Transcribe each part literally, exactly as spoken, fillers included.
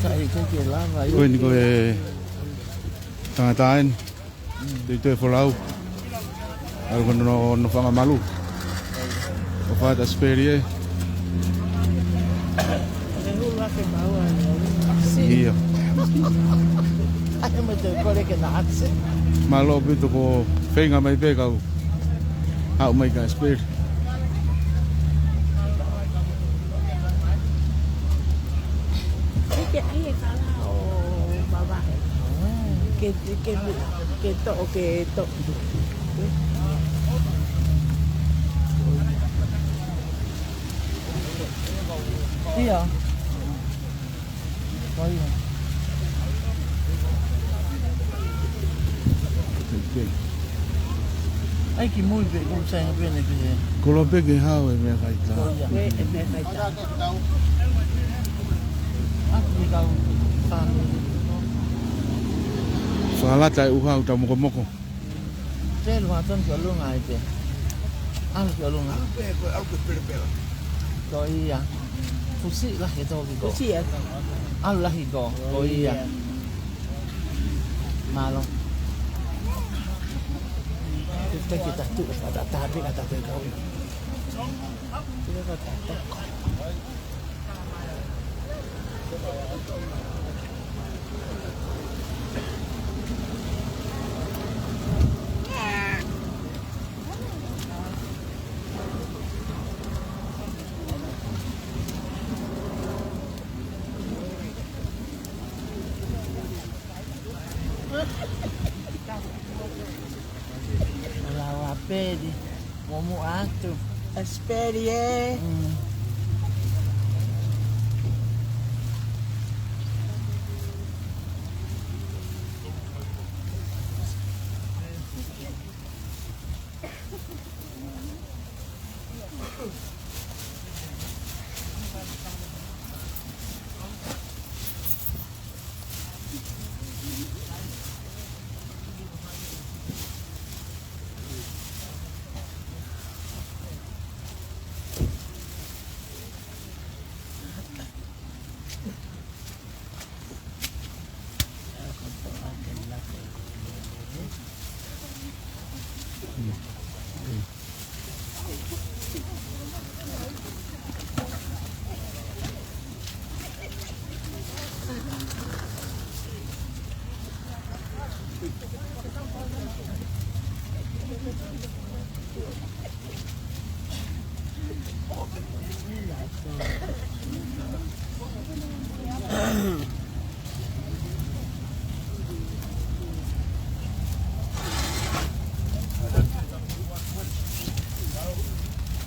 Ka ʻikai ke lava, ʻio. Ko eni ko e tangata eni. Te te folau. Au ko no, no fanga malu. ʻO fata speri e. ʻIo. Mālō ʻaupito ko e feinga mai pē kau. Haʻu mai ka speri. Ke, ke ʻai e kala ʻo mavahe. Ke, ke, ke toʻo, ke toʻo. ʻIo. ʻIo. ʻAi ki mui pē, ko sai pē ne pē. Kolo pē ke hao e meʻakai tā. ʻIo. E, e meʻakai tā. Aku ki kau fāmili. Fakalata e ʻuha ʻo tau mokomoko. Te lu atoni ki ʻolunga ai pē. ʻAlu ki ʻolunga. ʻAlu pē, ko e ʻalu ki pelepela. Ko ia. Fusi lahi e toki ko. Fusi e toki. ʻAlu lahi ko. Ko ia. Mālō. Te te ki tatu, ka ta ta pē, ka ta pē kau. Te ka ta ta. Lava peli, momo atu. Esperi e. Mm.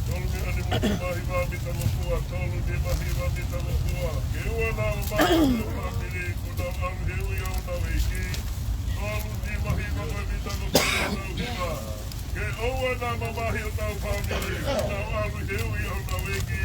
Tolu nima nima hiva mita mo fua, tolu nima hiva mita mo fua. Ke ua nā ʻo maʻu e fāmili, kuo nau ʻalu he ui ʻa hona ʻEiki. Tolu nima hiva mo e mita mo fua ʻo nau hiva. Ke ʻoua naʻa mamahi hotau fāmili, kuo nau ʻalu he ui ʻa hona ʻEiki.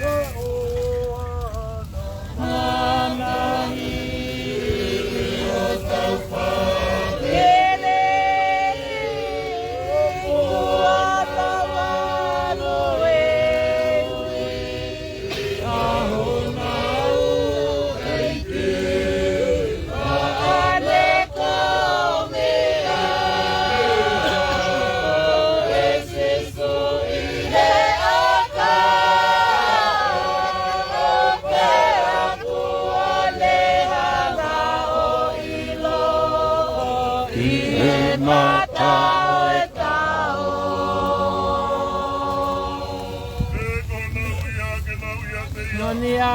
Nō ni a.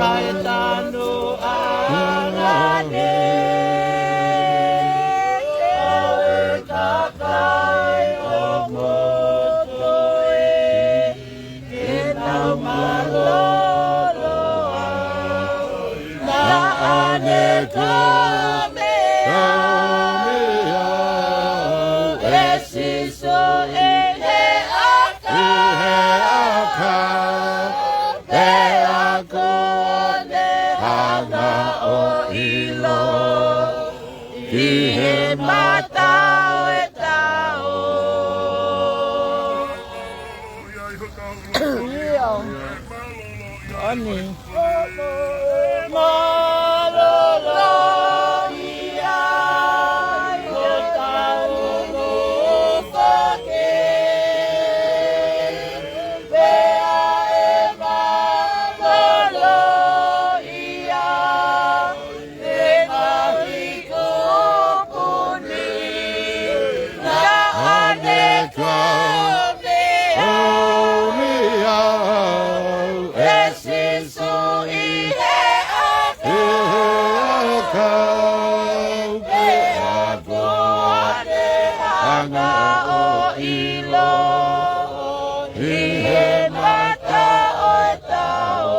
ʻa e tanu ʻa e ngāue ʻa e kakai ʻo motuʻi ke nau mālōlō ai. Naʻa ne kole au ʻe Sīsū ʻi he ʻakau, ʻi he ʻakau, pea kuo ne hanga ʻo ʻilo ʻi he mata ʻo e tau. ʻIo. ʻOni. Mālōlō ia ʻi hotau foki. Pea ʻe mālōlō ia ʻi he ngaahi kupu ni. Naʻa ne kole au ʻe Sīsū ʻi he ʻakau, ʻi he ʻakau, pea kuo ne hanga ʻo ʻilo ʻi he mata ʻo e tau.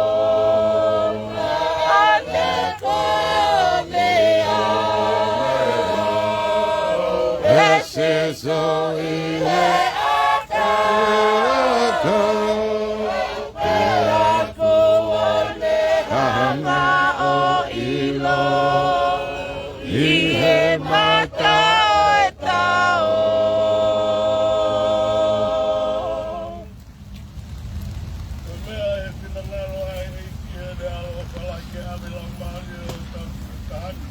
Naʻa ne kole au ʻe Sīsū ʻi he ʻakau, pea kuo ne hanga ʻo ʻilo ʻi he mata ʻo e tau. Ko e meʻa ʻe finangalo ai ʻEiki he ʻaloʻofa lahi ke ʻave laumālie ʻo tau ki he taha ni.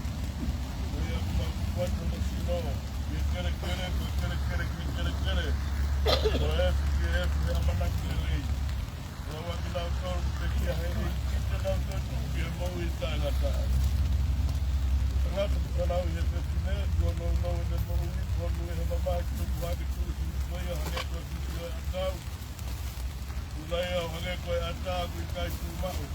Ko ia ʻoku mau tuku atu hono sino ki he kelekele, ko e kelekele ki he kelekele, ko e efu ki he efu, he ʻamanaki lelei. Ko e ʻuhinga kinautolu ʻoku pekia he ʻEiki, te nau toetuʻu ki he moʻui taʻengata. Tangata ʻoku fanauʻi he fefine, kuo nounou ʻene moʻui, kuo nui ʻene mamahi, tupu hake, tuʻusi hifo ia hangē ko e tuʻi ʻo e ʻakau. Tuʻu nai au hangē ko e ʻatā ʻoku ʻikai tuʻu maʻu.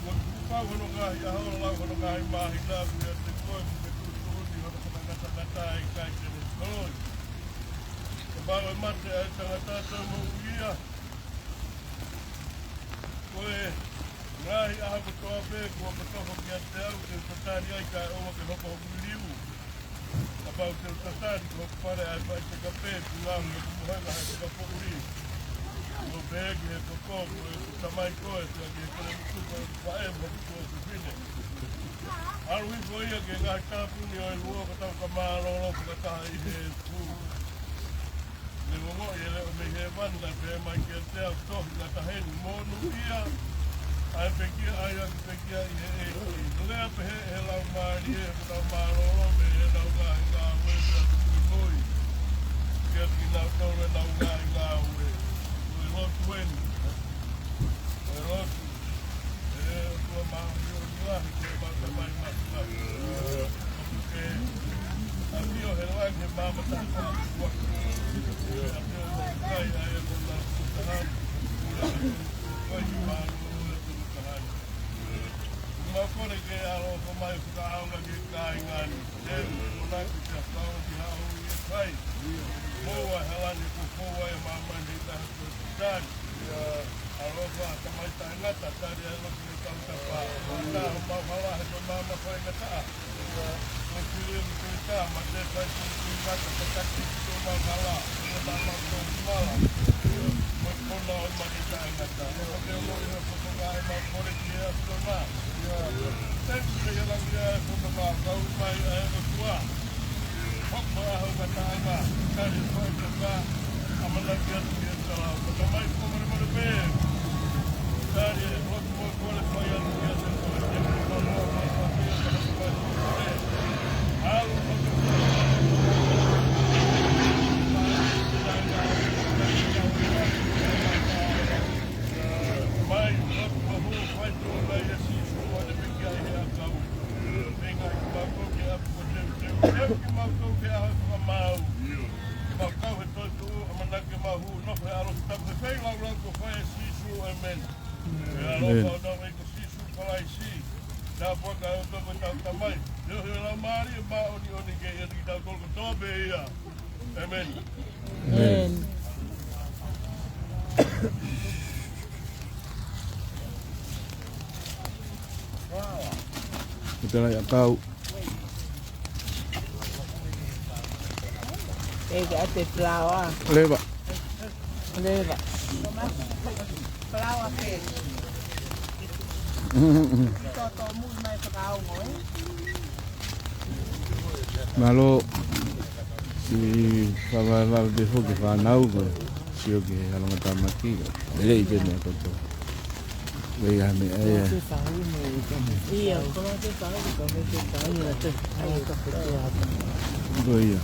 Kuo tuku pau hono ngaahi ʻaho, lau hono ngaahi māhina, ʻoku ʻiate koe, ʻoku ke tuʻutuʻuni hono fakangatangata, ʻe ʻikai te ne toloi. Kapau ʻe mate ʻa e tangata, toe moʻui ia. Ko e ngaahi ʻaho kotoa pē kuo ke tofo kiate au, te u tatali ai kae ʻoua ke hoko hoku liliu. Kapau te u tatali, ko hoku fale ʻa e faʻiteka pē, kuo ngaohi hoku mohenga ʻe he fakapoʻuli. Kuo pehē ki he koko, ko ʻeku tamai koe, pea ki he kelemutu, ko ʻeku faʻē mo hoku tuofefine. ʻAlu hifo ia ki he ngaahi tāpuni ʻo e luo, ka tau ka mālōlō fakataha ʻi he efu. Ne ongoʻi e leʻo mei hēvani naʻe pehē mai kiate au, tohi ngata heni, monūʻia ʻa e pekia ʻa ia ʻoku pekia ʻi he ʻEiki. Lea pehē ʻe he Laumālie, ʻoku nau mālōlō mei heʻenau ngaahi ngāue, pea ʻoku muimui kiate kinautolu ʻenau ngaahi ngāue. Ko e lotu eni. Ko e lotu. ʻE ʻOtua māʻoniʻoni lahi, ke mau tamai mafimafi. Ke ʻafio he langi he maama taʻengata. ʻAfio he kai ʻa e kona kutahan. Kai mālō e kutahan. Mau kole ke ʻaloʻofa mai fakaʻaonga ki he kāinga ni. Te u ʻoatu ʻa e fakaʻaonga ki haʻo ʻi he kai. Moua he langi, kuo moua ʻa māmani he taha ko e tali. ʻAloʻofa Tamai taʻengata, tali ʻa e lotu ʻo e tautapa. Mata homau hala he ko e maama faingataʻa. Ko e fili ʻo e fili tā, mate fai ko e fili ngata, tataki ki homau hala, ko e maama ko e mala. Ko e kona ʻo e mate taʻengata. Ko e te ʻomo ʻi he fofonga ʻemau kole ki he ʻAfiona. Thank you, ia langi ʻa e fofonga, kau mai ʻa e ʻOtua. Hoko ʻa e ʻaho ngataʻanga, tali e fai toka, ʻamanaki atu ki he tala, ko e tamai ko mare mare pē. Tali e lotu mo e kole fai atu ki he tala, ke mou manoa, mou manoa, mou manoa, mou manoa. ʻAlu, mou manoa. Mai, lotu mo e fai toka, ʻia Sīsū, ʻa e pekia ʻi he ʻakau. Mei ngaahi kimautolu ki he ʻapi ko teuteu, teu kimautolu ki he ʻaho fakamaau. Ke mau kau he toetuʻu, ʻamanaki ke mau hū, nofo he ʻaloʻofa tapu he feilaulau ko e fai ʻe Sīsū, ʻēmeni. Ke ʻaloʻofa ʻo Siʻi tāpuaki ʻa e ʻOtua ko ʻetau Tamai, ʻi he Laumālie Māʻoniʻoni ke ʻiate kitautolu kotoa pē ia. ʻĒmeni. ʻĒmeni. Ko e tala ia kau. ʻEke ʻa e falaoa. Leva. Leva. Falaoa pē. Mālō. Siʻi fakavaivai pē foki fānau ko e sio ki he ʻalunga tāmaki. Lelei pē meʻa kotoa. Lelei ʻa e meʻa ia. Ia, ko e te tau, ko e te tau, ia, te, ai, ka te tau. Ko ia.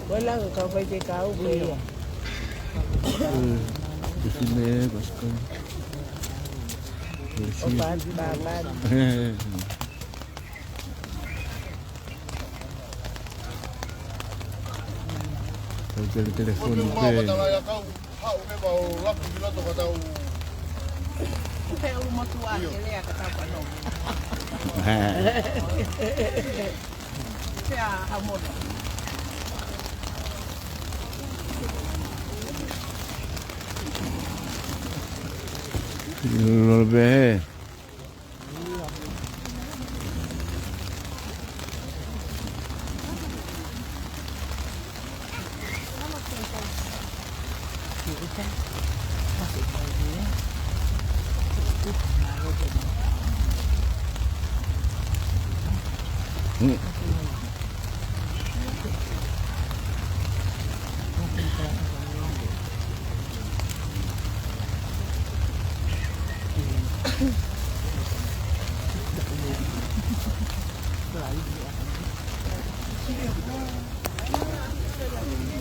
Ko e langa ka pai te kau, ko ia. Eh, te fine, paskal. ʻO pāti, pāpāti. Ko e tele telefoni pē. Haʻu ke mau laku ki loto ka tau. Pe ulu motu a ke lea ka tau pano. Sea hamono. Lolo pē.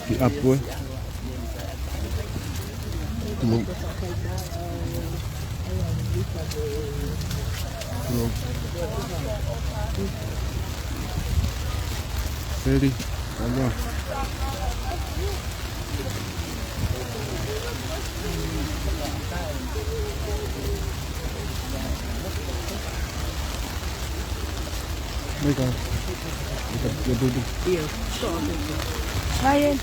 Ki ʻapi ē. Mo. Mo. Ready? Come on. Mai ka. Mai ka, ia, boo, boo. Ia. Mai ē.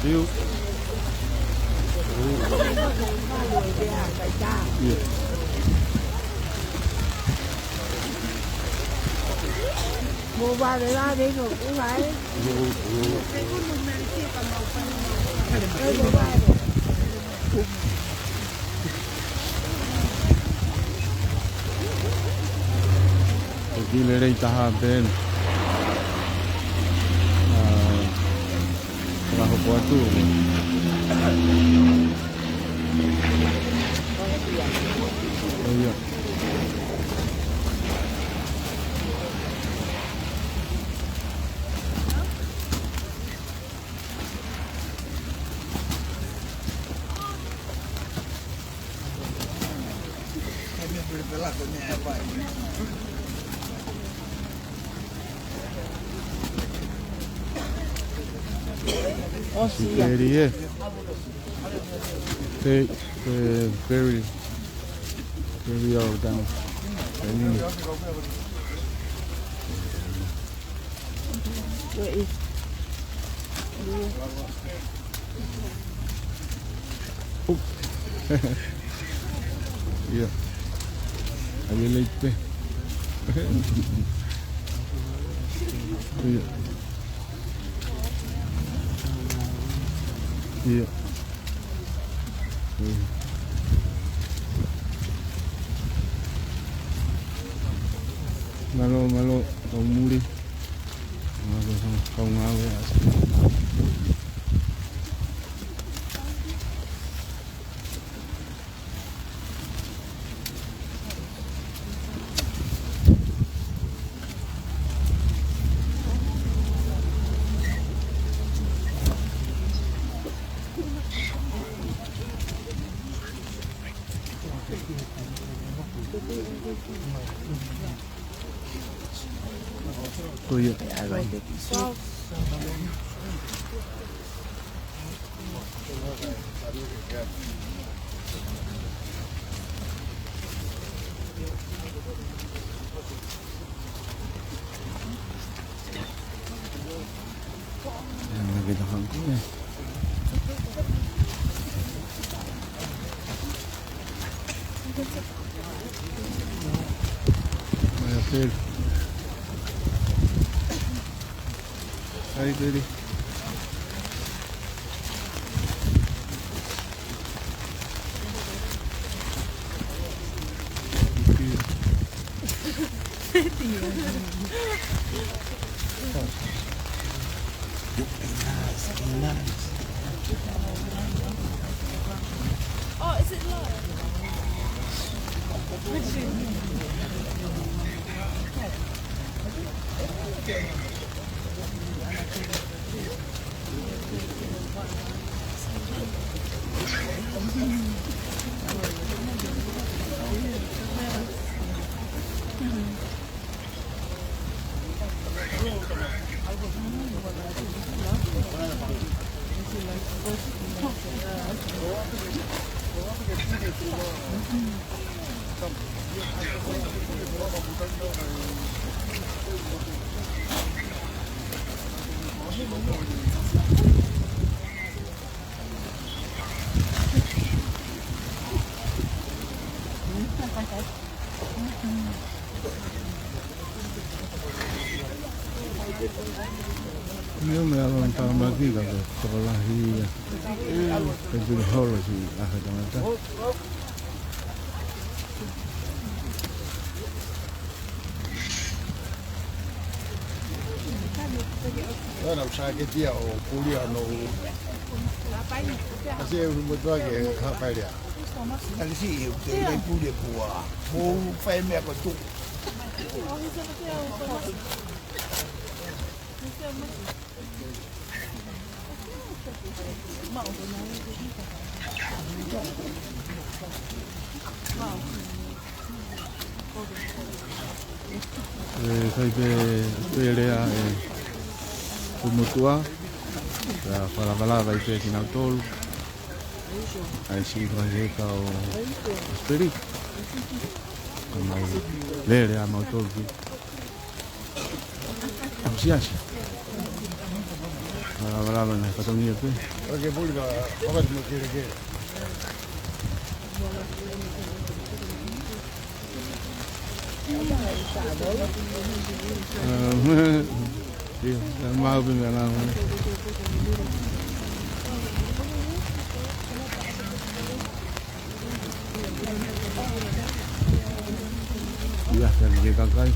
Iu. Ia. Mo vale la de no, uai. Ko e kiʻi lelei taha pē eni. ʻA, fakahoko atu. ʻO ia. ʻOsi ia. Ferry, ē. Ferry, eh, ferry. Ferry all down. Ferry. Where is? Ia. ʻAi lelei pē. Ia. Ia. Ia. Mālō, mālō, kau muli. Mālō, kau ngāue ʻa Oh, yeah. Yeah, right there. So, Hi, Billy. Oh, is it live? Meʻa, meʻa, ʻalu ʻo tāmaki ka ko e tokolahi ia. Ke tuli holo si ʻa e tangata. Ana usake dia o pulia no. Kasi e ulu motua ke hapai lea. Kasi si e ute le puli e pua. Mo fai meʻa ko tu. E, sai pē, pē lea e ʻulumotuʻa, ka falavalava ai pē kinautolu. ʻAi si ko he ka o Speri. Ka mau lele ʻa mautolu ki. Au siasi. Falavalava na fatongia pē. Oke, puli ka, oke, mo kelekele. Ia, mau pē meʻa lava. Ia, ia, ia, kakai.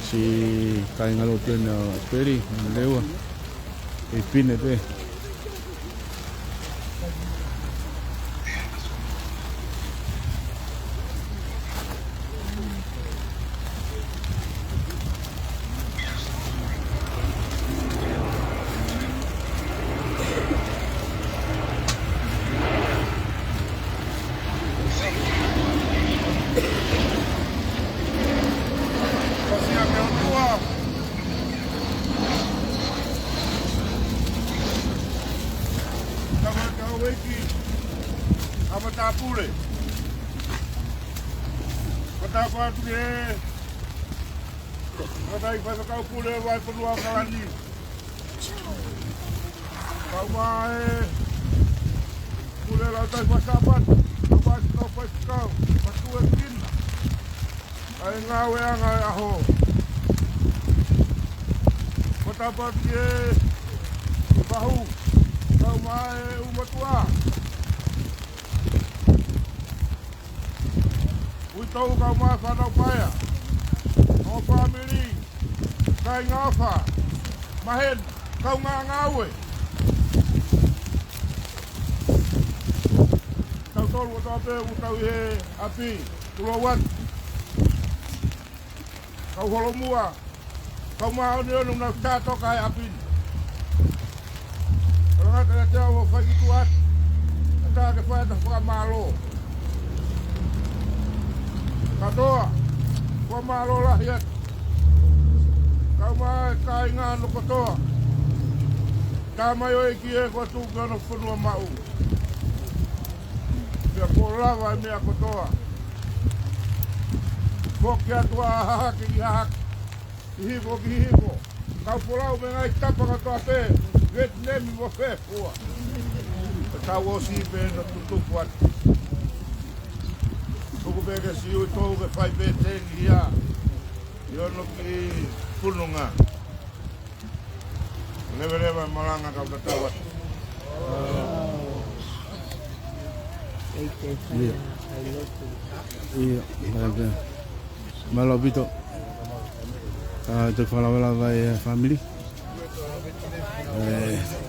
Si kāinga lotu ena peri, leua. E pine pē. Tama tau eki, tama tāpule. Ko tāpatu ke, ko tai fai kau pule vai ponua kalani. Kau mai, pule lau tai fai sapat, kau mai kau fai kau, patu e kina. ʻAi ngāueʻanga e ʻaho. Ko tāpatu ke pahu, kau mai ʻulumotuʻa. Uitou kau mai fānau paea. Mo fāmili, kāinga ʻofa. Maheni, kau ngāngāue. Tautolu kotoa pē, ʻoku tau ʻi he ʻapi, tulou atu. Kau holomua, kau māʻoniʻoni ʻoku nau tā toka he ʻapi ni. Kalanga te te au fai ki tuat. Tā Fai ʻeta fakamālō. Kātoa, fakamālō lahi atu. Kau mai kāinga hono kotoa. Tamai ʻo e ʻEiki ē, kuo tuku ki hono fonua maʻu. Pea kuo lava e meʻa kotoa. Foki atu ʻa Hahake ki Hahake. Hihifo ki Hihifo. Kau folau mei he ngaahi tapa kotoa pē, Vietnam mo fē fua. Pea tau ʻosi pē ʻo tutuku atu. Tuku pē ke Siuʻitou ke fai pē tengi ia ʻi hono kiʻi pununga. Leveleva e malanga, kau tatau atu. ʻIo. ʻIo, mālō pē. Mālō ʻaupito. Ka te fakalavelave e fāmili. ʻE.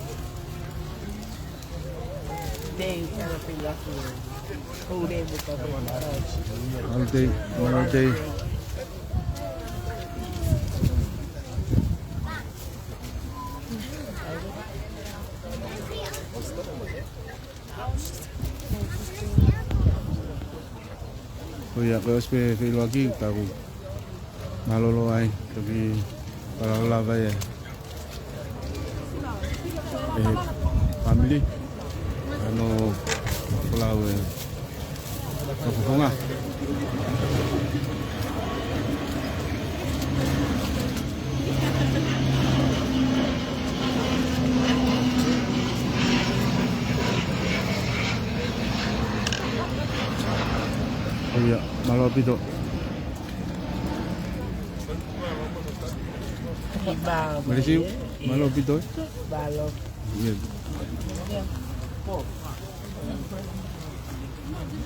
Mālō Tei, mālō Tei. Ko ia, ko e ʻosi pē feʻiloaki, ka ʻoku mālōlō ai, toki fakalavelave e, e fāmili, ʻa hono folau e fakafofonga. Ko ia, mālō ʻaupito. Mālō Siu, mālō ʻaupito. Mālō. Ia.